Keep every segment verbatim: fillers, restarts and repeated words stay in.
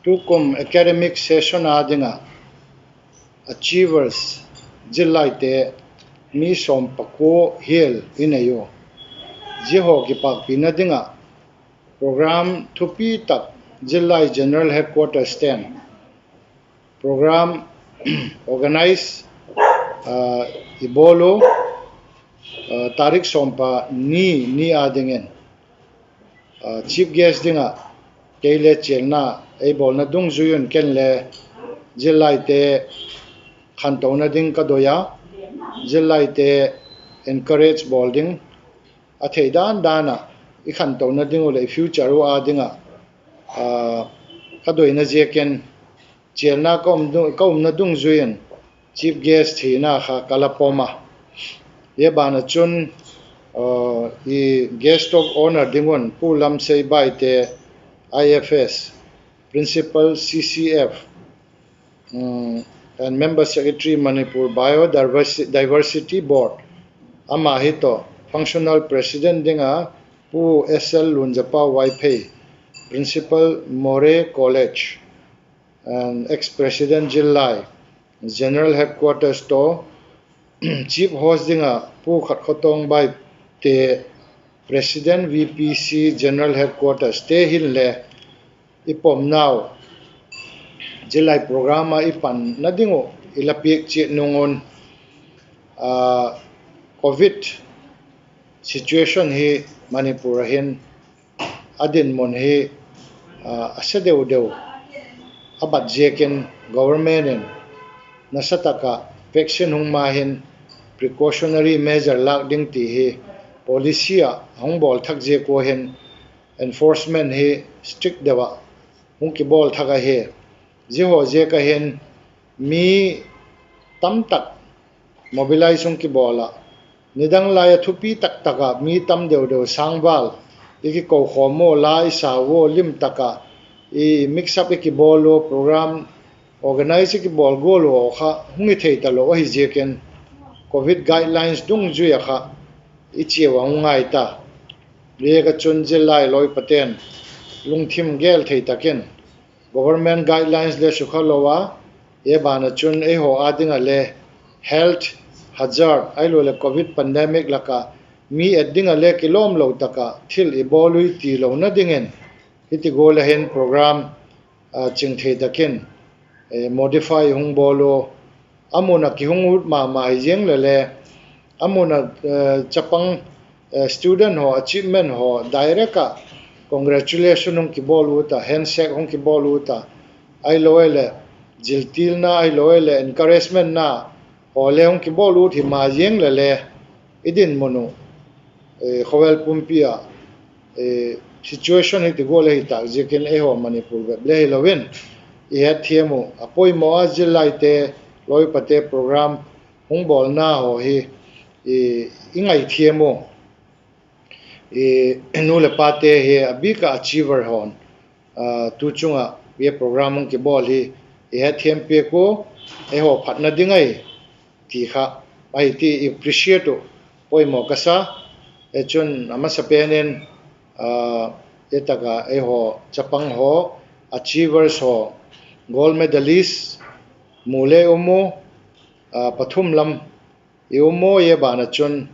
Tukum academic session â ding ah achievers zillaite mi sawm pakua hial i nei u. Zia haw kipâkpina ding ah program thupi tak zillai General Headquarters ten program organize i bawl u. Tarik sawm pa ni ni â dingin chief guest ding ah kei le chialna ei bawlna dungzui un ken le zillaite khantona ding ka doi a, zillaite encourage bawl ding, a thei dan dan ah i khantona ding uh leh i future u â ding ah ka doina ziakin chialna ka umna dungzui in chief guest hina kha ka la pom a. Zia ban ah chun i guest of honour ding un Pu Lamsei Baite, I F S, Principal C C F and Member Secretary Manipur Biodiversity Board, ama hi tawh functional president ding a Pu S L Lunzapau Vaiphei, Principal Moreh College, ex-president zillai General Headquarters tawh, chief host ding ah Pu Khatkhotawng Baite, president V P C General Headquarters te hinle i pomnau zillai program ah i panna ding uh i la piak chiat nung un, covid situation hi Manipur ah hin a dinmun hi a se deu deu a bat ziakin government in nasa tak ah vaccine hung ma hin precautionary measure lâk ding ti hi policy ah a hung bawl thak ziak ua hin enforcement hi strict deu ah hung kibawl thak ahi. Zia haw ziak ah hin mi tamtak mobilize hung kibawl ah, nidang lai ah thupi tak tak ah mi tam deu deu sâng val i kikokhawm ua, la i sa ua, lim tak ah i mix up i kibawl ua, program organize i kibawl gual ua kha hung hi thei talo ahi ziakin covid guidelines dungzui ah kha i chiau a hung ngai ta. Ziak ah chun zillai lawi pate'n lungthim gel thei tak in government guidelines le sukha lo a, zia ban ah chun eihaw â ding ah le health hazard ahiloleh covid pandemic lak ah mi et ding ah le kilawm lo tak ah thil i bawl ui ti lona dingin hiti gual ah hin program ching thei tak in modify hung bawl ua, a mun ah kihung ut ma ma hi ziang le le, a mun ah chapang student haw achievement haw direct ah congratulation hung kibawl ut a, handshake hung kibawl ut a, ahilo leh ziltilna ahilo leh encouragementna haw le hung kibawl ut hi ma ziang le le, i dinmun uh khawvel pumpi ah situation hiti gual ahi tâk ziakin eihaw Manipur bep le hilo in i hetthiam uh a poimaw a, zillaite, lawipate program hung bawlna haw hi i ngaithiam u. Nu leh pate hi a bik ah achiever haw'n tu chung ah program hung kibawl hi i hetthiam piak ua, eihaw phatna ding ahi ti kha ahi ti i appreciate uh poimaw ka sa. Chun a masapen in, zia tak ah eihaw chapang haw, achievers haw, gold medalist mu le um u, pathum lam i um u, zia ban ah chun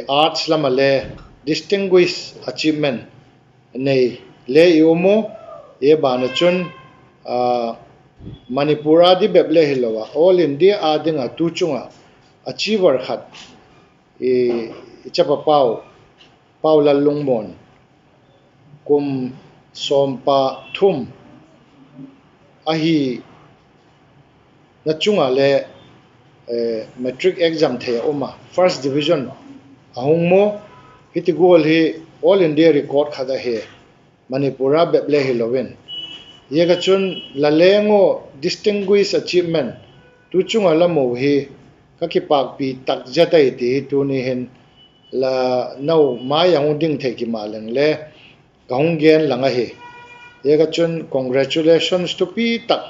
arts lam ah le distinguished achievement nei le i um u, zia ban ah chun Manipur â ding bep le hilo ah All India â ding ah tu chung ah achiever khat i chapa pau, Pau Lallungmuan, kum sawm pa thum ahi na chung ah le matric exam thei a um a first division a hung mu. Hiti gual hi All India record khat ahi, Manipur â bep le hilo in. Zia ka chun la leng u distinguished achievement tu chung ah la mu hi ka kipâkpi tak zet ahi ti hi tuni hin la nau mai a hung ding thei ki ma leng le ka hung gen lang ahi. Zia ka chun congratulations thupi tak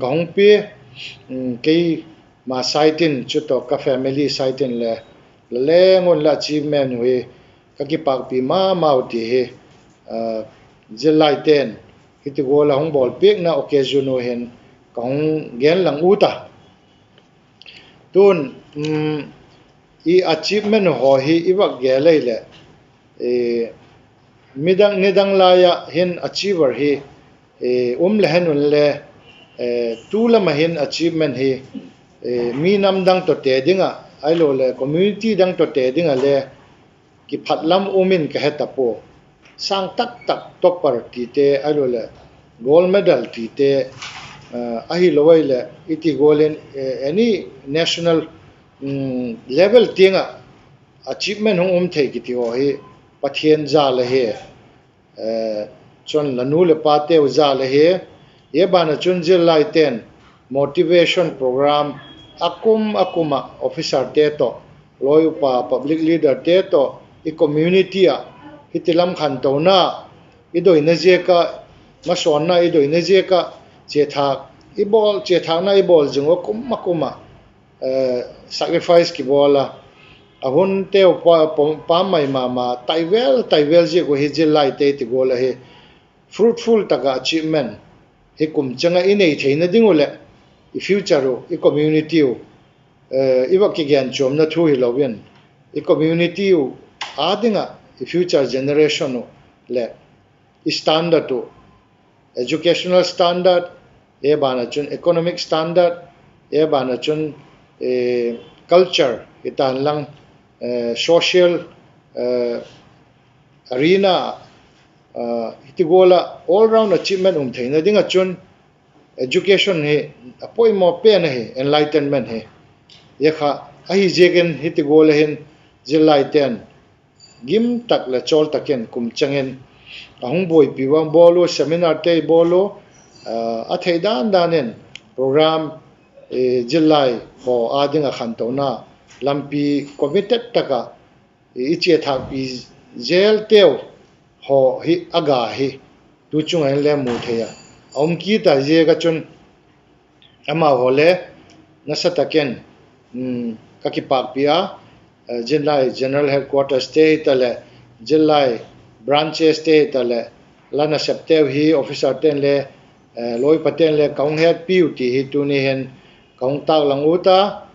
ka hung pia, keima side in chu tawh ka family side in le la leng un la achievement uh hi ka kipâkpi ma mau ti hi zillaite'n hiti gual a hung bawlpiakna occasion u hin ka hung gen lang ut a. Tun, i achievement haw hi i vak gel lei leh, midang nidang lai ah hin achiever hi um le hen unle, tu lam ah hin achievement hi mi namdang tawhte ding ah ahiloleh community dang tawhte ding ah le kiphat lam um in ka he ta pua. Sâng tak tak topper tite ahiloleh gold medal tite, ahilo ahileh i ti gual in any national level tiang ah achievement hung um thei kiti haw hi Pathian jal ahi. Chun la nu leh pateu jal ahi. Zia ban ah chun zillaite'n motivation program a kum a kum ah officerte tawh, lawi upa, public leaderte tawh, i community ah hiti lam khantona i doina ziak ah, masawnna i doina ziak ah chiathâk, chiathâkna i bawl zing ua kum a kum ah sacrifice kibawl a, a hunteu pam mai ma ma, tai vel tai vel ziak uh hi zillaite ti gual ahi. Fruitful tak ah achievement hi kum chang ah i nei theina ding uh leh i future uh, i community uh, i va kigen chuamna thu hilo in, i community uh â ding ah i future generation uh leh i standard uh, educational standard, zia ban ah chun economic standard, zia ban ah chun culture hi tan lang, social arena, hiti gual ah all round achievement um theina ding ah chun education hi a poimaw pen ahi, enlightenment hi. Zia kha ahi ziakin hiti gual ah hin zillaite'n gim tak leh chawl tak in kum chang in a hung buaipi ua, bawl ua, seminarte bawl ua, a thei dan dan in program, zillai haw â ding ah khantona lampi committed tak ah i chiathâkpi zelteu haw hi a ga hi tu chung ah hin le mu thei a, a um kit a. Ziak ah chun amau haw le nasa tak in ka kipâkpi a, zillai general headquarterste hitaleh, zillai brancheste hitaleh, la nasepteu hi officerte'n le, lawipate'n le ka hung hetpiu ti hi tuni hin ka hung tâk lang ut a.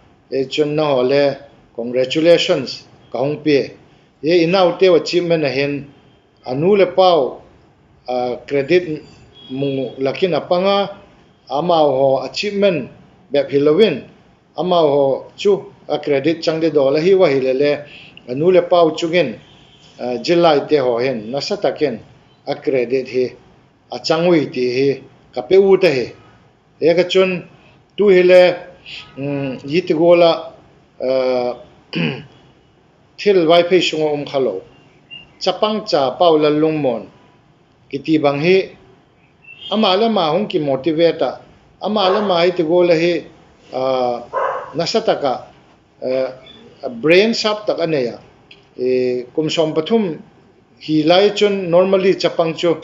Chun nanghaw le congratulations ka hung pia. Zia i nauteu achievement ah hin a nu leh pau credit mu lak in a pang a, amau haw achievement bep hilo in, amau haw chu a credit chang di dawl ahiu ahile le, a nu leh pau chung in zillaite haw hin nasa tak in a credit hi a chang ui ti hi ka pe ut ahi. Ziak ah chun tu hile, hiti gual ah thil Vaiphei sung ah um khalo, chapang cha Paulallungmawn kiti bang hi, ama le ama hung kimotivate ah, ama le ama hiti gual ahi, nasa tak ah brain sharp tak a nei a, kum sawm pathum hi lai chun normally chapang chu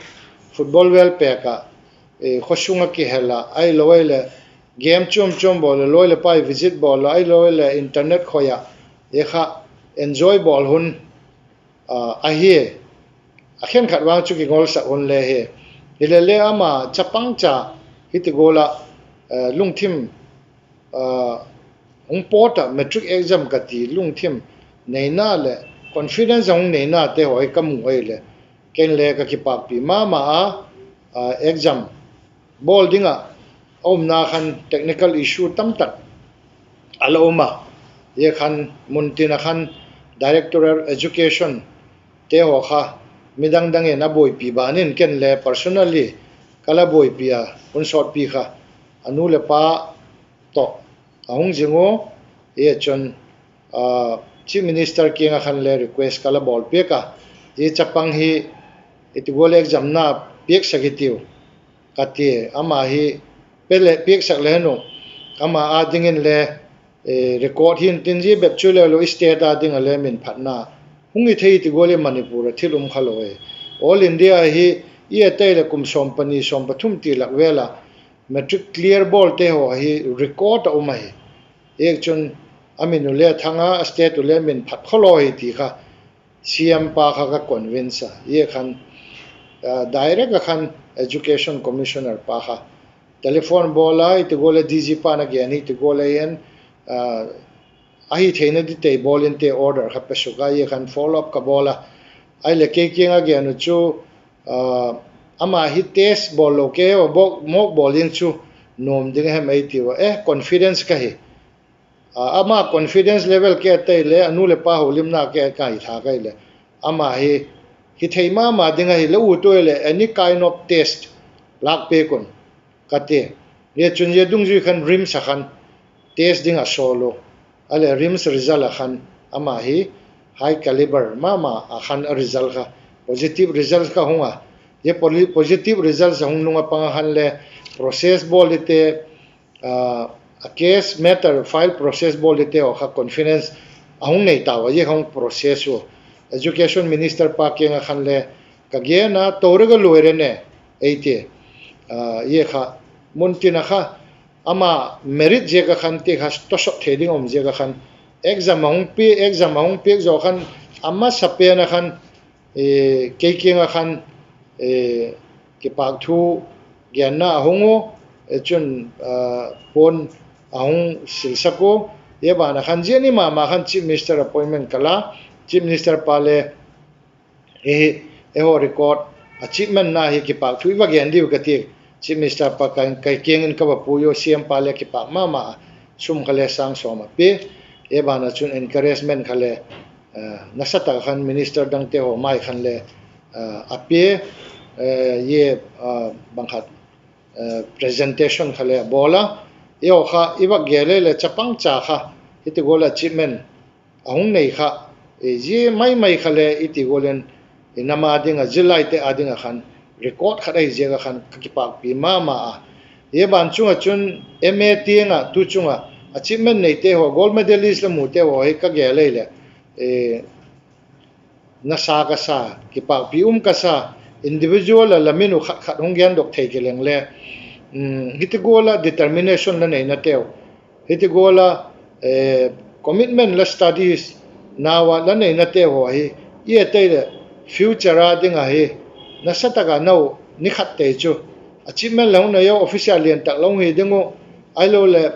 football vel pêk ah, khawsung ah kihel ah, ahilo ahileh game chuam chuam bawl leh, lawi leh pai visit bawl leh, ahilo ahileh internet khoi ah, zia kha enjoy bawl hun ahi. A khenkhat vang chu kingolsak hun le hi. Hile le ama chapang cha hiti gual ah lungthim hung pawt ah matric exam ka ti lungthim neina leh confidence a hung neinate haw hi ka mu ahileh, ken le ka kipâkpi ma ma a. Exam bawl ding ah a umna khan technical issue tamtak a la um a, zia khan muntin ah khan Directorate Educationte haw kha midang dang in a buaipi ban in ken le personally ka la buaipi a, hun sawtpi kha a nu leh pa tawh a hung zing u. Zia chun Chief Minister kiang ah khan le request ka la bawl piak a, zia chapang hi hiti gual examna piaksak hitiu ka tia, ama hi pe leh piaksak le hen u, ama â dingin le record hi'ntin, zia bep chu le lo, state â ding ah le min phatna hung hi thei ti gual hi Manipur ah thil um khalo e. All India hi i et leh kum sawm pani sawm pathum ti lak vel ah matric clear bawlte haw hi record ah um ahi. Ziak chun a min u le thang a, a state u le min phat khalo hi ti kha C M pa kha ka convince a. Zia khan direct ah khan Education Commissioner pa kha telephone bawl a, hiti gual a D G pa'n a gen hi, hiti gual a hin, ahi theina dingte bawl inte order kha pe suk a, zia khan follow up ka bawl a. Ahileh kei kiang a gen uh chu, ama hi test bawl lo kei a, mawk bawl ding chu nuam ding hem ei tiu a, e confidence ka hi. Ama confidence level ke tei le a nu leh pa holimna ke ka hi thak ahileh, ama hi, hi thei ma ma ding ahi le, u tu leh any kind of test lâk piak un ka ti. Zia chun zia dungzui khan RIMS ah khan test ding a sawl u. Ahileh RIMS result ah khan ama hi high caliber ma ma a khan a result kha positive result kha hung a. Zia positive result a hung nung a pang a khan le process bawl dingte, a case matter file process bawl dingte haw kha confidence a hung nei tau a, zia kha hung process u. Education Minister pa kiang ah khan le ka gen a, tou rega luai re ne ei ti. Zia kha muntin a kha ama merit ziak ah khan ti kha tosot thei ding um ziak ah khan exam a hung piak, exam a hung piak zaw khan a masapen a khan kei kiang ah khan kipâk thu genna a hung u, chun puan a hung silsak u. Zia ban ah khan zia ni ma ma khan Chief Minister appointment ka la, Chief Minister pa le hi, eihaw record, achievement na hi kipâk thu i va gen diu ka ti. Chief Minister pa ka kiang in ka va pui u, C M pa le kipâk ma ma a, sum kha le sâng sawm a pia. Zia ban ah chun encouragement kha le nasa tak khan minister dangte haw mai khan le a pia, zia bang khat presentation kha le a bawl a. Eihaw kha i va gen le le chapang cha kha hiti gual achievement a hung nei kha, zia mai mai kha le hiti gual in i nam a ding ah, zillaite â ding ah khan record khat ahi ziak ah khan ka kipâkpi ma ma a. Zia ban chung ah chun M A tiang ah tu chung ah achievement neite haw, gold medalist la mute haw hi ka gen lei leh nasa ka sa, kipâkpi um ka sa, individual a la min uh khat khat hung gendok thei kileng le, hiti gual a determination la neinateu, hiti gual a commitment la studies nau a la neinateu haw hi, i et ei leh future â ding ahi, nasa tak a nau ni khat tei chu achievement la hung nei u, officer lian tak la hung hi ding uh, ahiloleh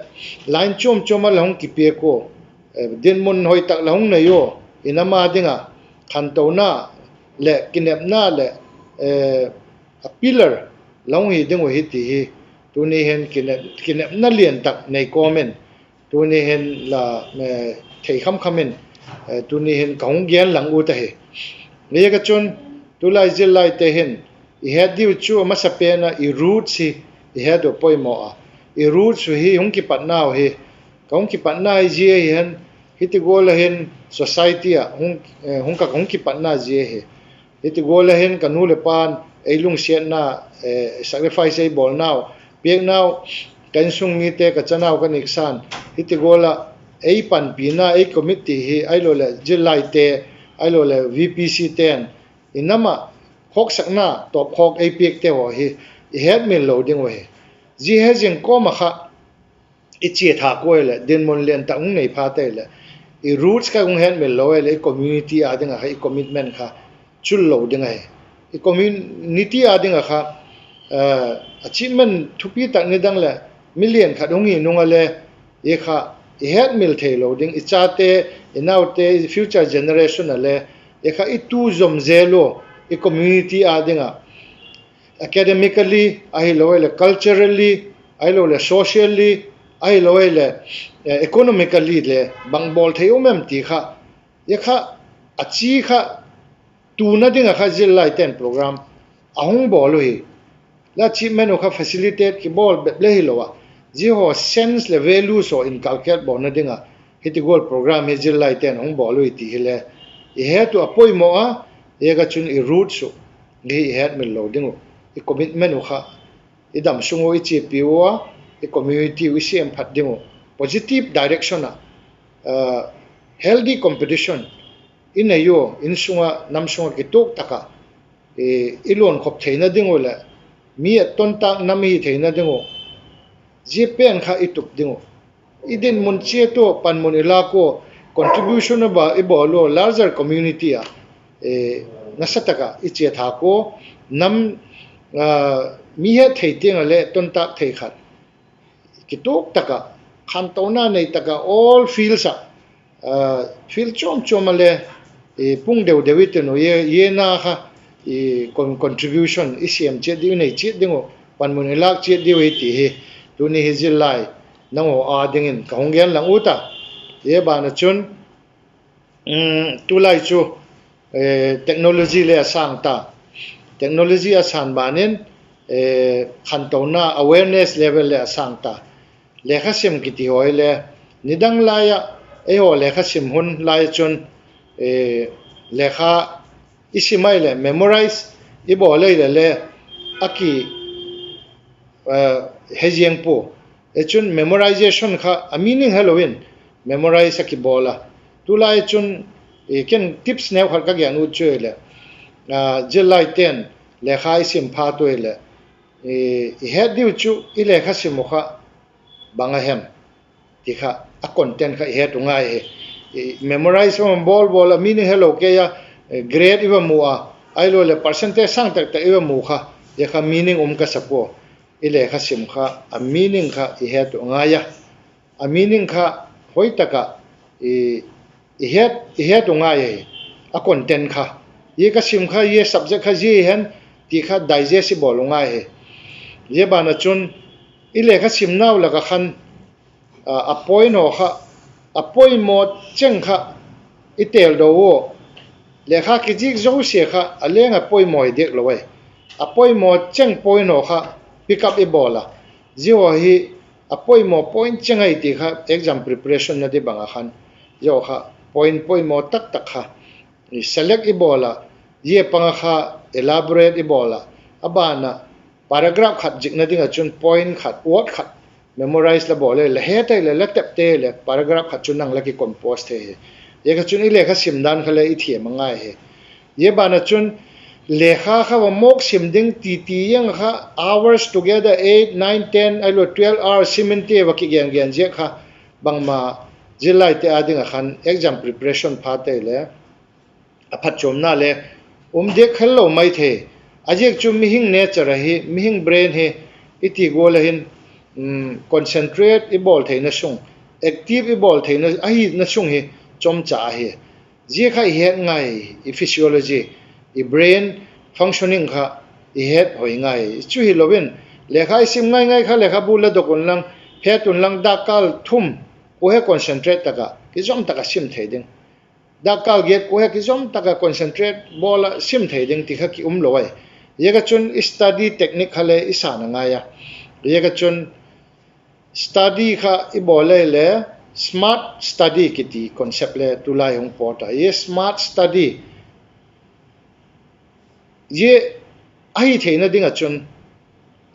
line chuam chuam a la hung kipiak ua, dinmun hoi tak la hung nei ua, i nam a ding a khantona leh kinepna leh a pillar la hung hi ding uh hi ti hi tuni hin kinepna lian tak nei kawm in tuni hin la thei kham kham in tuni hin ka hung gen lang ut ahi. Zia ka chun tulai zillaite hin i het diu chu a masapen a i roots hi i het uh poimaw a, i roots uh hi hung kipatnau hi, ka hung kipatna hi zia hi hen, hiti gual a hin society ah hung ka hung kipatna zia hi, hiti gual a hin ka nu leh pa'n ei lungsiatna, sacrifice ei bawlnau, piaknau, ka insung mite, ka chanau ka niksan, hiti gual a ei panpina, ei commit ti hi ahiloleh zillaite, ahiloleh V P C te'n i nam ah khawksakna tawpkhawk ei piakte haw hi i hetmil lo ding uh hi. Zia he zing kawm ah kha i chia thâk ua leh dinmun lian tak hung nei phat ei leh i roots kha hung hetmil lo ei leh i community â ding ah kha i commitment kha chul lo ding ahi. I community â ding ah kha achievement thupi tak nidang leh mi lian khat hung hi nung a le, i kha i hetmil theilo ding, i chate, i naute, i future generation a le, i kha i tu zom zel ua, i community â ding ah academically ahilo ei leh culturally, ahiloleh socially, ahilo ei leh economically le bang bawl thei um em ti kha, i kha a chi kha tuna ding ah kha zillaite'n program a hung bawl uhi. La achievement uh kha facilitate kibawl bep le hilo ah, zia haw sense leh values haw inculcate bawlna ding ah hiti gual program hi zillaite'n hung bawl uhi ti hile i het uh a poimaw a, zia ka chun i roots uh hi i hetmil lo ding uh, i commitment uh kha i dam sung ua i chiapi ua, i community uh i siam phat ding uh, positive direction ah healthy competition i nei ua, insung ah nam sung ah kituak tak ah i luankhop theina ding uh leh mi etton tâk nam i hi theina ding uh, zia pen kha i tup ding uh, i dinmun chiat ua, panmun i lâk ua, contribution i bawl ua larger community ah nasa tak ah i chia thâk ua, nam, mi het thei tiang ah leh tontâk thei khat, kituak tak ah, khantona nei tak ah all fields ah, field chuam chuam ah le pung deu deu i tin uh, zia na kha contribution i siam chiat ding, i nei chiat ding uh, panmun i lâk chiat diu hi ti hi tuni hi zillai nanghaw â dingin ka hung gen lang ut a. Zia ban ah chun, tulai chu technology le a sâng ta, technology a sâng ban in khantona awareness level le a sâng ta. Lekha sim kiti haw le, nidang lai ah, eihaw lekha sim hun lai ah chun, lekha i sim ahileh memorize i bawl ahileh le, a ki he ziang pua. Chun memorization kha a meaning helo in memorize a kibawl a. Tulai chun ken tips neu khat ka gen ut chu ahileh, zillaite'n lekha i sim phat ua hileh, i het diu chu i lekha sim uh kha bang a hem ti kha, a content kha i het uh ngai hi. Memorize a bawl bawl a meaning helo kei a, grade i va mu a, ahilo leh percentage sâng tak tak i va mu kha, zia kha meaning um ka sa pua. I lekha sim kha a meaning kha i het uh ngai a, a meaning kha hoi tak ah i het uh ngai ahi. A content kha, zia ka sim kha, zia subject kha zia hen ti kha digest i bawl uh ngai hi. Zia ban ah chun i lekha simnau lak ah khan a point haw kha, a poimaw cheng kha i têldo ua, lekha kizik zosia kha a leng a poimaw hi diak lo ai. A poimaw cheng point haw kha pick up i bawl a, zia haw hi a poimaw point cheng ahi ti kha exam preparation na di bang ah khan, zia haw kha point poimaw tak tak kha select i bawl a, zia pang ah kha elaborate i bawl a, a ban ah paragraph khat zikna ding ah chun point khat, word khat memorize la bawl le, la het ahileh, la tepte leh paragraph khat chu nang la kicompose thei hi. Zia kha chun i lekha sim dan kha le i thiam a ngai hi. Zia ban ah chun lekha kha va mawk sim ding titi ziang kha hours together, eight, nine, ten, ahilo twelve hours sim in ti va kigen gen ziak kha, bangma zillaite â ding ah khan exam preparation phat ahileh a phatchuamna le um diak khel lo mai thei. A ziak chu mihing nature ahi, mihing brain hi i ti gual a hin concentrate i bawl theina sung, active i bawl theina, ahina sung hi chomcha ahi. Zia kha i het ngai, i physiology, i brain functioning kha i het hoi ngai. Chu hilo in, lekha i sim ngai ngai kha lekhabu la dok unlang, phet unlang, dakkal thum kua he concentrate tak ah kizom tak ah sim thei ding, dakkal giat kua he kizom tak ah concentrate bawl ah sim thei ding ti kha ki um lo ai. Zia kha chun i study technique kha le i sâng a ngai a. Zia kha chun study kha i bawl ahileh, smart study kiti concept le tulai hung pawt a. Zia smart study zia ahi theina ding ah chun,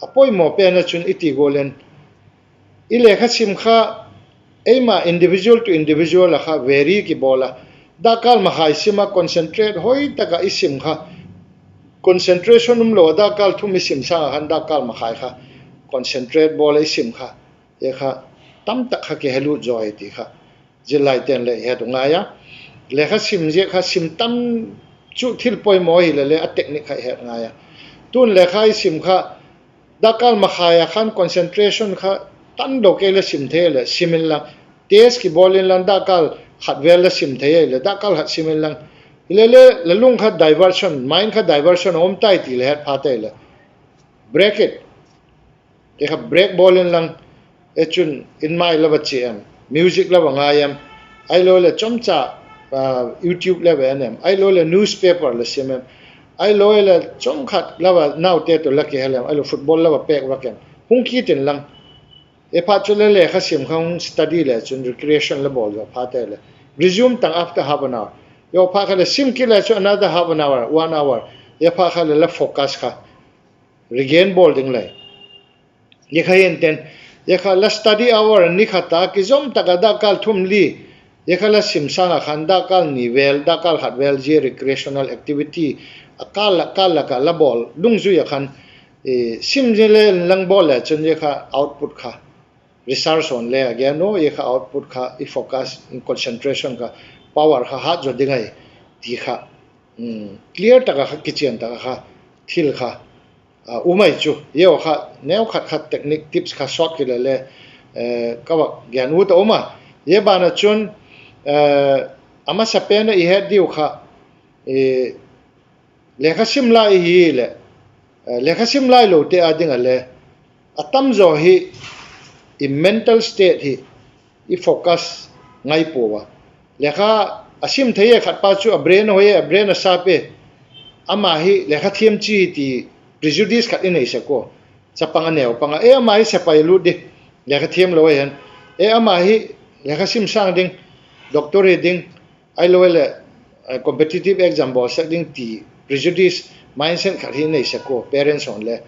a poimaw pen ah chun i ti gual in, i lekha sim kha eima individual to individual ah kha vary kibawl a. Dakkal makhai sim ah concentrate hoi tak ah i sim kha, concentration um lo a dakkal thum i sim sâng ah khan dakkal makhai kha concentrate bawl ah i sim kha, zia kha tamtak kha kihelut zaw hi ti kha zillaite'n le i het uh ngai a. Lekha sim ziak kha sim tam chu thil poimaw hile le a technique kha i het ngai a. Tun lekha i sim kha dakkal makhai ah khan concentration kha tan lo kei le sim thei leh sim inlang, test kibawl inlang dakkal khat vel la sim thei ahileh dakkal khat sim inlang, hile le la lung kha diversion, mind kha diversion a um tai ti le het phat ahileh break it, zia kha break bawl inlang, chun in mai la va chia em, music la va ngai em, ahilo leh chomcha YouTube la va en em, ahilo leh newspaper la sim em, ahilo leh chomkhat la va naute tawh la kihel em, ahilo football la va pêk vak em, hung kit inlang. Zia phat chu le lekha sim kha hung study le chun recreation la bawl zaw phat ahileh, resume tang after half an hour. Zia phat kha le sim kit le chu another half an hour, one hour, zia phat kha le la focus kha regain bawl ding le. Zia kha hinten, zia kha la study hour ni khat a kizom tak ah dakkal thum li, zia kha la sim sâng ah khan dakkal ni vel, dakkal khat vel zia recreational activity a kâl lak kâl lak ah la bawl dungzui ah khan, sim zia le inlang bawl le chun zia kha output kha, research haw'n le a gen u, zia kha output kha i focus, concentration kha, power kha hat zaw ding ahi ti kha clear tak ah kha, kichian tak ah kha thil kha um ai chu. Zia kha neukhat khat technique, tips kha sawt kile le ka vak gen ut a um a. Zia ban ah chun a masapen ah i het diu kha, lekha sim lai i hi leh, lekha sim lailote â ding ah le a tamzaw hi i mental state hi i focus ngai pua a. Lekha a sim thei e khat pa chu a brain hoi e, a brain a sharp e, ama hi lekha thiam chi hi ti prejudice khat i nei sek ua. Chapang a neu pang ah, e ama hi sepai lut di, lekha thiam lo ahi hen, e ama hi lekha sim sâng ding, doctor hi ding, ahilo leh competitive exam bawl sek ding ti prejudice mindset khat hi i nei sek ua, parents haw'n le.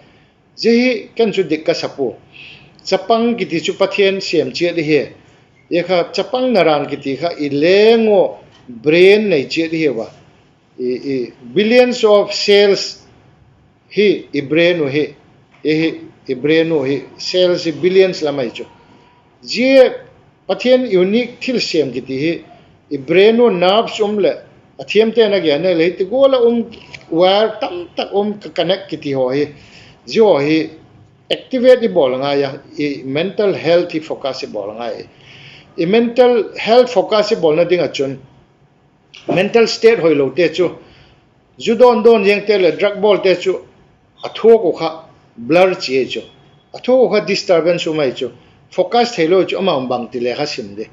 Zia hi ken chu dik ka sa pua. Chapang kiti chu Pathian sêm chiat i hi. Zia kha chapang naran kiti kha i leng ua brain nei chiat i hi ua. Billions of cells hi i brain uh hi, i brain uh hi cells hi billions lam ahi chu. Zia Pathian unique thilsêm kiti hi i brain uh nerves um leh, a thiamte'n a gen le hiti gual ah um, wire tamtak um, connect kiti haw hi, zia haw hi activate i bawl a ngai a, i mental health hi focus i bawl a ngai. I mental health focus i bawlna ding ah chun mental state hoilote chu, zu dawn dawn ziangte leh drug bawlte chu a thuak uh kha blur chi ahi chu, a thuak uh kha disturbance um ahi chu, focus theilo chu, amau'n bangti lekha sim di.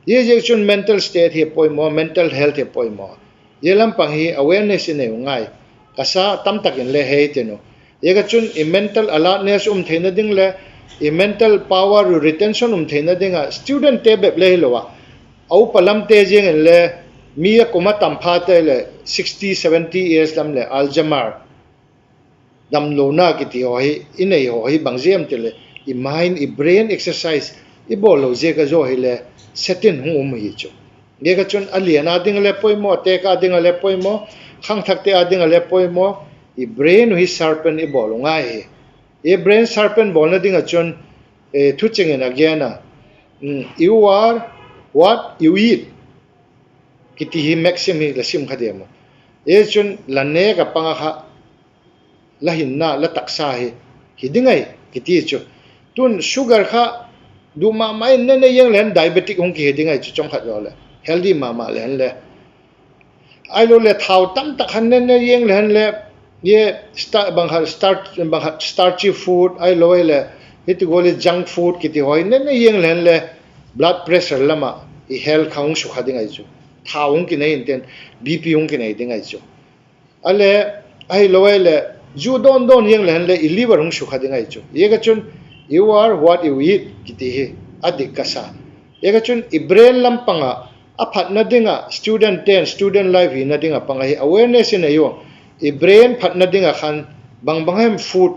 Ziaziakchun mental state hi poimaw, mental health hi poimaw. Zia lam pang hi awareness i nei uh ngai. Ka sa tamtak in le hei tin uh. Ziaka chun i mental alertness um theina ding leh i mental power retention um theina ding ah studentte bep le hilo ah, a upa lamte ziang inle, mi a kum a tam phate leh sixty, seventy years lam leh Alzheimer, damlona kiti haw hi i nei haw hi bang ziam ti leh, i mind, i brain exercise i bawl lo ziak a zaw hile, setting hung um hi chu. Ziaka chun a lian â ding a le poimaw, a têk â ding a le poimaw, khangthakte â ding a le poimaw, i brain uh hi sharpen i bawl u ngai hi. I brain sharpen bawlna ding ah chun, thucheng in a gen a, you are what you eat kiti hi maxim hi la sim kha diam u. Zia chun la nêk ah pang ah kha la hinna, la taksa hi hi ding ahi kiti chu. Tun sugar kha du ma ma in ne ne ziang leng diabetic hung kihi ding ahi chu, chomkhat zaw leh healthy ma ma le hen le. Ahilo leh thau tamtak khan ne ne ziang le hen le, bang khat starchy food ahilo leh hiti gual i junk food kiti haw hi ne ne ziang le hen le, blood pressure lam ah i health kha hung sukha ding ahi chu. Thau hung kinei inten, BP hung kinei ding ahi chu. A le, ahilo leh zu dawn dawn ziang le hen le i liver hung sukha ding ahi chu. Ziaka chun you are what you eat kiti hi a dik ka sa. Ziaka chun i brain lam pang ah, a phatna ding ah, studentte'n student life hina ding ah pang ahi awareness i nei u. I brain phatna ding ah khan bang bang hem food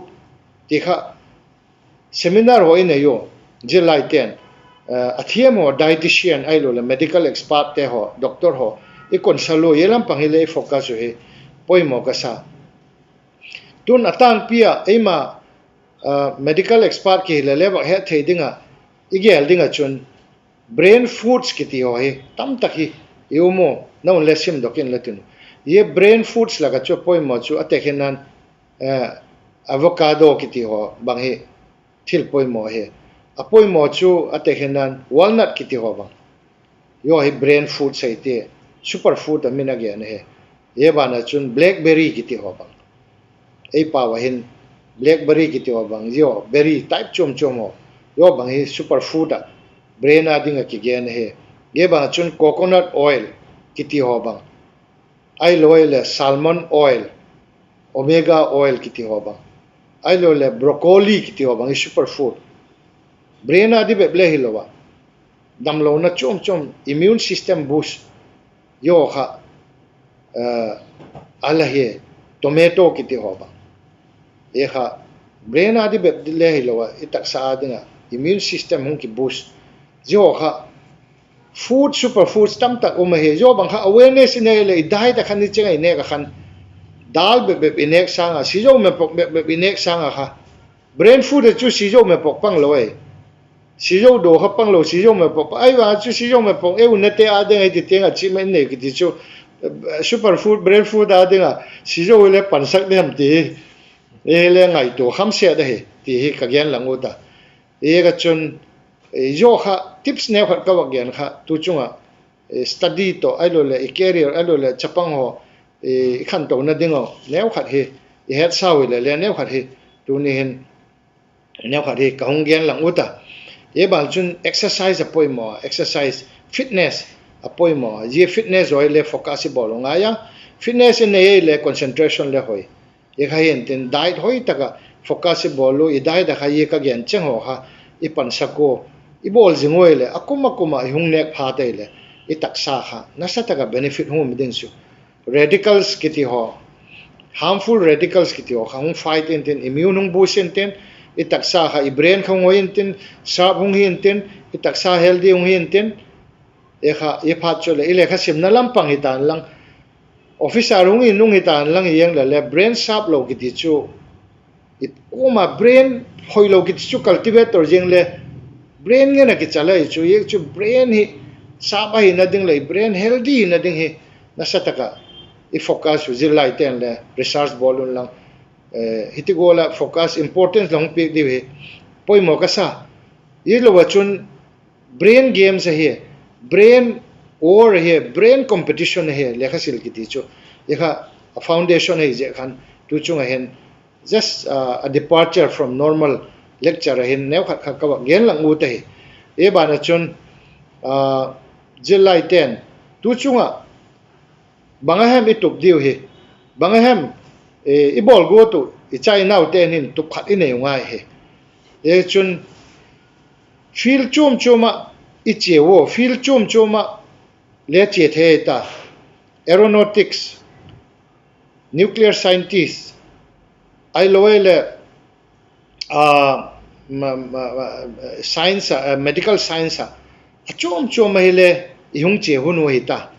ti kha seminar haw i nei u. Zia laite'n a thiam haw, dietitian ahilo leh medical expertte haw, doctor haw, i consult u, zia lam pang hile i focus u hi poimaw ka sa. Tun a tângpi ah eima medical expert kihi le le vak het thei ding ah i gel ding ah chun brain foods kiti haw hi tamtak hi i um u, na un le simdok inla tin. Zia brain foods lak ah chu poimaw chu a tekhinna'n avocado kiti haw bang hi thil poimaw hi. A poimaw chu a tekhinna'n walnut kiti haw bang, zia hi brain food sei ti, super food a min a gen ahi. Zia ban ah chun blackberry kiti haw bang, ei pau ah hin blackberry kiti haw bang, zia berry type chuam chuam haw, zia bang hi super food ah, brain â ding ah kigen ahi. Zia bang ah chun coconut oil kiti haw bang, ahilo leh salmon oil, omega oil kiti haw bang, ahilo leh broccoli kiti haw bang hi super food, brain â di bep le hilo ah, damlona chuam chuam, immune system boost, zia kha a la hi. Tomato kiti haw bang, zia kha brain â di bep le hilo ah, i taksa â ding ah immune system hung ki boost, zia kha food, super foods tamtak um ahi. Zia bang kha awareness i nei leh i diet ah khan i chêng a i nêk ah khan, dal bep bep i nêk sâng ah, sizo mepok bep bep i nêk sâng ah kha, brain food ah chu sizo mepok panglo ahi. Sizo do kha panglo, sizo mepok pang ahi vang chu sizo mepok ei u nate â ding ahi ti tiang ah achievement nei kiti chu super food, brain food a ding a, si zo le pansak diam ti hi, ei le ngaitua kham set ahi ti hi ka gen lang ut a. Ei ka chun, ei zaw kha tips neu khat ka vak gen kha tu chung ah, study tawh ahiloleh i career ahiloleh chapang haw i khantona ding a neu khat hi, i hetsau hile le neu khat hi, tuni hin neu khat hi ka hung gen lang ut a. Ei ban chun exercise a poimaw, exercise, fitness a poimaw. Zia fitness zaw hile focus i bawl u ngai a. Fitness i nei ei le concentration le hoi. I kha hintin diet hoi tak ah focus i bawl u, i diet a kha i ka gen cheng haw kha i pansak ua, i bawl zing ua hile a kum a kum ah i hung nêk phat ei le i taksa kha nasa tak ah benefit hung um ding chu. Radicals kiti haw, harmful radicals kiti haw kha hung fight intin, immune hung boost intin, i taksa kha i brain kha hung hoi intin, sharp hung hi intin, i taksa healthy hung hi intin, i kha i phat chu le i lekha simna lam pang hi tan lang, officer hung in hung hi tan lang, i eng le le brain sharp lo kiti chu, i kuama brain hoilo kiti chu cultivator ziang le brain ngen a kichal ahi chu, i chu brain hi sharp ahina ding leh brain healthy hina ding hi nasa tak ah i focus u, zillaite'n le research bawl un lang, hiti gual ah focus importance la hung piak diu hi poimaw ka sa. Hilo ah chun brain games ahi, brain war ahi, brain competition ahi, lekha sil kiti chu. I kha a foundation ahi ziak khan tu chung ah hin just a departure from normal lecture ah hin neu khat kha ka vak gen lang ut ahi. Ei ban ah chun, zillaite'n tu chung ah bang a hem i tup diu hi, bang a hem i bawl guat uh i chai naute hin tup khat i nei u ngai hi. Ei chun field chuam chuam ah i chia ua, field chuam chuam ah le chia thei ta, aeronautics, nuclear scientist, ahilo le science, medical science ah, a chuam chuam ahile i hung chia hun u hi ta.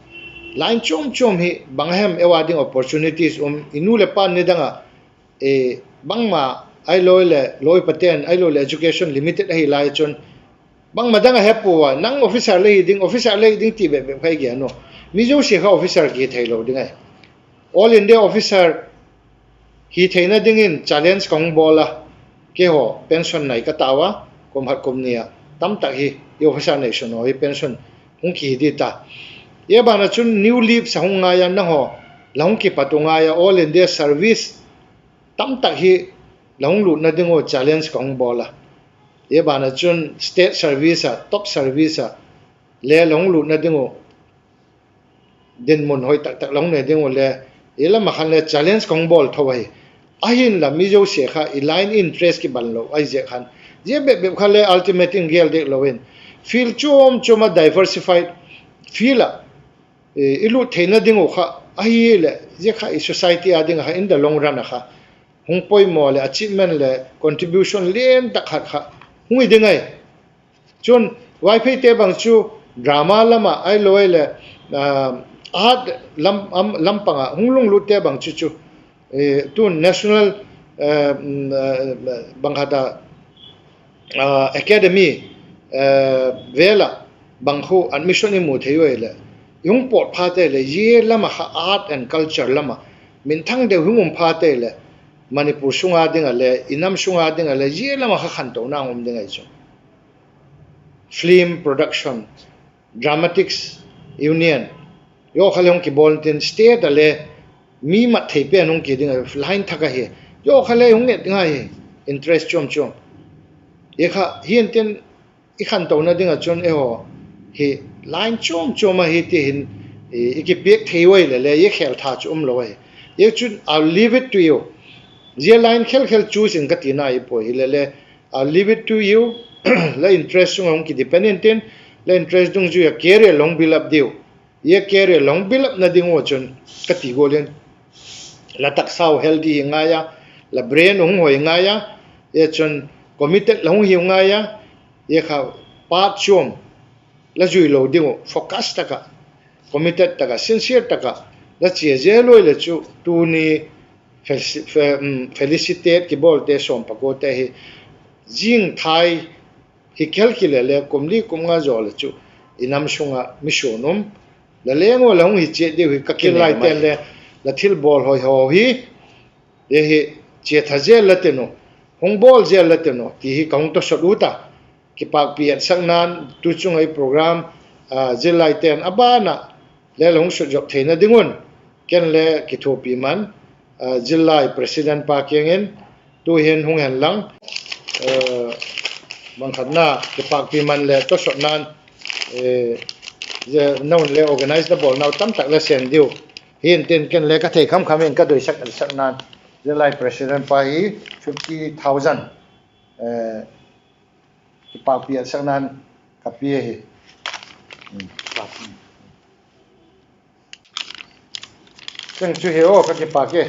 Line chuam chuam hi bang a hem ei a ding opportunities um, i nu leh pa nidang ah bangma, ahilo le lawi pate'n ahilo le education limited ahi lai chun bangma dang a hepua, nang officer le hi ding, officer le hi ding ti bep bep kha i gen u. Mi zosia kha officer kihi theilo ding ahi. All India officer hi theina dingin challenge ka hung bawl a, keihaw pension nai ka tau a, kum khat kum ni ah tamtak hi i officer nation haw hi pension hung kihi di ta. Ei ban ah chun new leaves a hung ngai a, nanghaw la hung kipat u ngai a, All India service tamtak hi la hung lutna ding uh challenge ka hung bawl a. Ei ban ah chun state service ah, top service ah le la hung lutna ding uh dinmun hoi tak tak la hung nei ding uh le, i lam ah khan le challenge ka hung bawl tho ahi. Ahinla mi zosia kha i line interest kiban lo ahi ziak khan, zia bep bep kha le ultimate in gel dek lo in, field chuam chuam ah diversified field ah i lut theina ding uh kha ahileh, zia kha i society a ding ah kha in the long run ah kha hung poimaw leh achievement leh contribution lian tak khat kha hung hi ding ahi. Chun Vaipheite bang chu drama lam ah ahilo le art lam pang ah hung lunglutte bang chu chu tun national bang khat a academy vel ah bang khu admission i mu thei ua leh, i hung pawt phate leh zia lam ah kha art and culture lam ah minthang deu hung um phate leh, Manipur sung a ding ah le i nam sung a ding ah le zia lam ah kha khantona um ding ahi chu. Film production, dramatics union, zia kha le hung kibawl intin state ah le mi mat thei pen hung ki ding a line thak ahi. Zia kha le hung nget ngai hi, interest chuam chuam. Zia kha hintin i khantona ding ah chun eihaw hi line chuam chuam ahi ti hin i kipiak thei ua leh le, zia khel tha chu umlo ahi. Zia chun I'll leave it to you. Zia line khel khel choose in ka tina i puai hile le, I'll leave it to you. La interest sung ah hung kidepend intin, la interest dungzui ah career la hung build up diu. Zia career la hung build upna ding ua chun ka ti gual in, la taksa u healthy hi ngai a, la brain u hung hoi ngai a, zia chun committed la hung hiu ngai a, zia kha part chuam la zui lo ding uh focus tak ah, committed tak ah, sincere tak ah la chia zel ua leh chu tuni felicitate kibawlte sawm pakuate hi zing thai hi khel ki leh le kum li kum nga zaw leh chu i nam sung ah mi suan um la leng ua la hung hi chiat diu hi ka kil lai ten le, la thilbawl hoi haw hi, hi chiatha zel la tin u, hung bawl zel la tin u ti hi ka hung tawsot ut a. Kipâkpi etsakna'n tu chung ah i program, zillai ten a ban ah le la hung sutzop theina ding un, ken le kithuapi man, zillai president pa kiang in, tu'hin hung hen lang, bangkhatna kipâkpi man le tawsotna'n, nang le organize na bawlnau tamtak la send diu hintin, ken le ka thei khamkham in ka doisak etsakna'n, zillai president pa hi fifty thousand kipâkpi etsakna'n ka pia hi. Cheng chu hi aw, ka kipâk e.